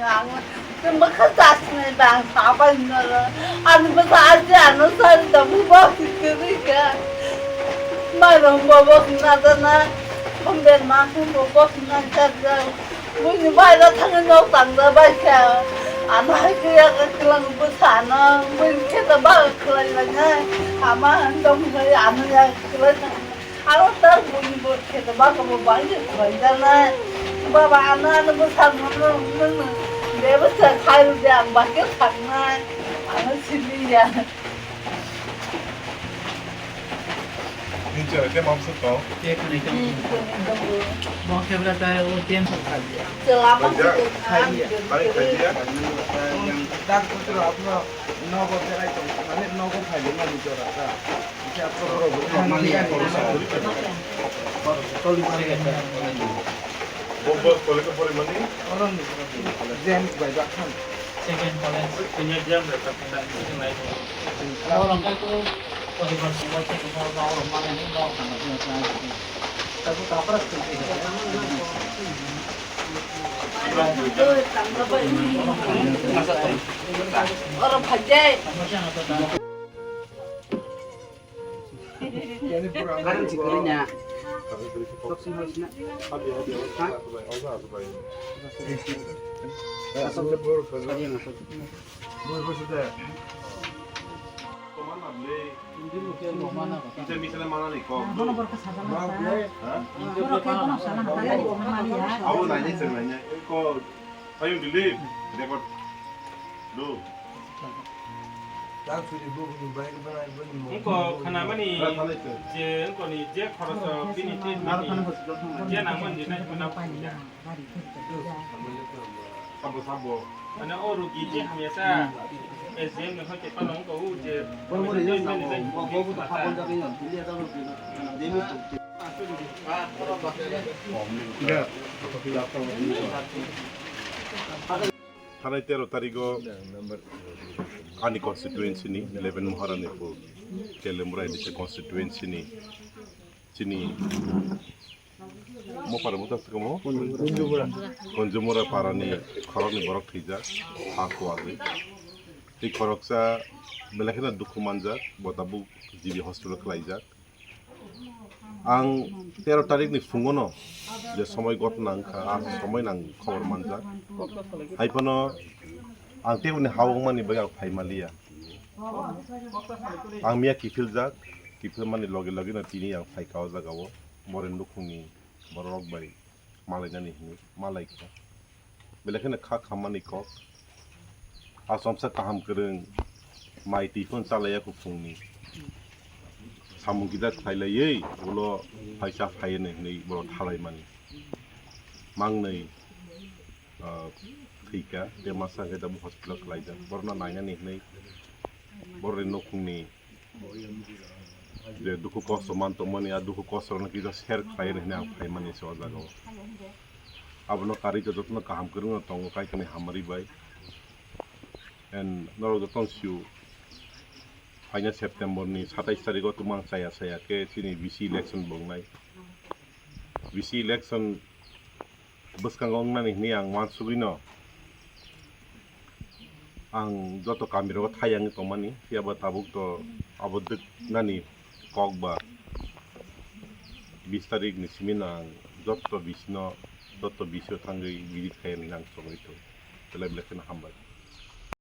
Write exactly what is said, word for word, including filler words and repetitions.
Ang tei mwkha chasnai ba ang sabai noro. Ani bwsa aji ano sari da bwbo sikirika. Mano bobo nadana. Homber ma bobo nadana. Buini baira thangwi nok tangda baikha. Ano hai kaya ka kwlang bwsano. Buini kheta ba khwlai lainai. Ama dong hai ano ya khwlai tang. Aro tak buini bo kheta ba ka bo bai je khwlai janai. Baba ano ano bwsa no no. Bebsa khai ru de ang ba ke thangnai. Ano sili ya. Ninja, ite mamsa tong. Te kani tong. Bo khebra ta o tem sa kha dia. Selama Baja. Itu kan. Hai dia. Hai dia. Yang tak putra apa? Nogo berai tong. Mane nogo khai dia mani jora ta. Ite apa? Mali ya. Toli mali. Bo bo kole ko pori mani? Orang ni. James bai bakhan. Second college. Kenya jam da tak tak nai. Kisa misale manani kok. Ha? Abo naini chwng naini. Ko, payung dili, record. Do. Engko khanamani je engkoni je khoroso bini treatment ni je nangmani je nai khuna. Sabo, sabo. Mane o rugi je hamya sa S D M ni hoite pano wngkha o je treatment ni lai. Thanai tero tarigo ani constituency ni eleven Maharani pur Kelembura ni constituency ni chini mopar mota komo Kunjumura para ni khorok ni borok thwijak ha kuwagwi. Tei khoroksa belai kheno dukhu manjak, bo tabuk G B hospital khlaijak. Ang tero tarik ni phungo no je somoi gotna wngkha, a somoi nang khobor manjak. Hai phano ang teboni ha wngmani bagwi ang phai maliya. Ang miya kiphil jak, kiphil mani loge loge no tini ang phai ka o jaga o, bore nukhung ni borok rok bai malainani hinwi malaikha. Belai kheno kha khammani kok. Achomsa kaham kwrwng mai twi phano chalaiya kuphungni. Samung kisa khlailaiwi ulo phaisa phaiya hinwi borok thalaimani. Mangnwi, ah, thwikha, tei masa khe tabuk hospital khlaijak. Borokno nainani hinwi borokni nukhungni je dukhu kosto man tongmani, a dukhu kosto rokno kisa share khlai rw hinwi ang phaimani se o jaga o. Abono karwi to jotono kaham kwrwngno tongo kaikani hamari bai. And norok jotono sio phaina September ni satais tarikh o tumang chaya chaya khe chini V C election bo wngnai. V C election bwskango wngnani hinwi ang uansugwino ang joto kamirogo thai wngwi tongmani, phiyaba tabuk to abo dwknani kok ba bis tarikh ni simi no ang joto V C no, joto V C o thangwi visit khai hinwi ang chongwi tongo. Belai belai kheno hambai.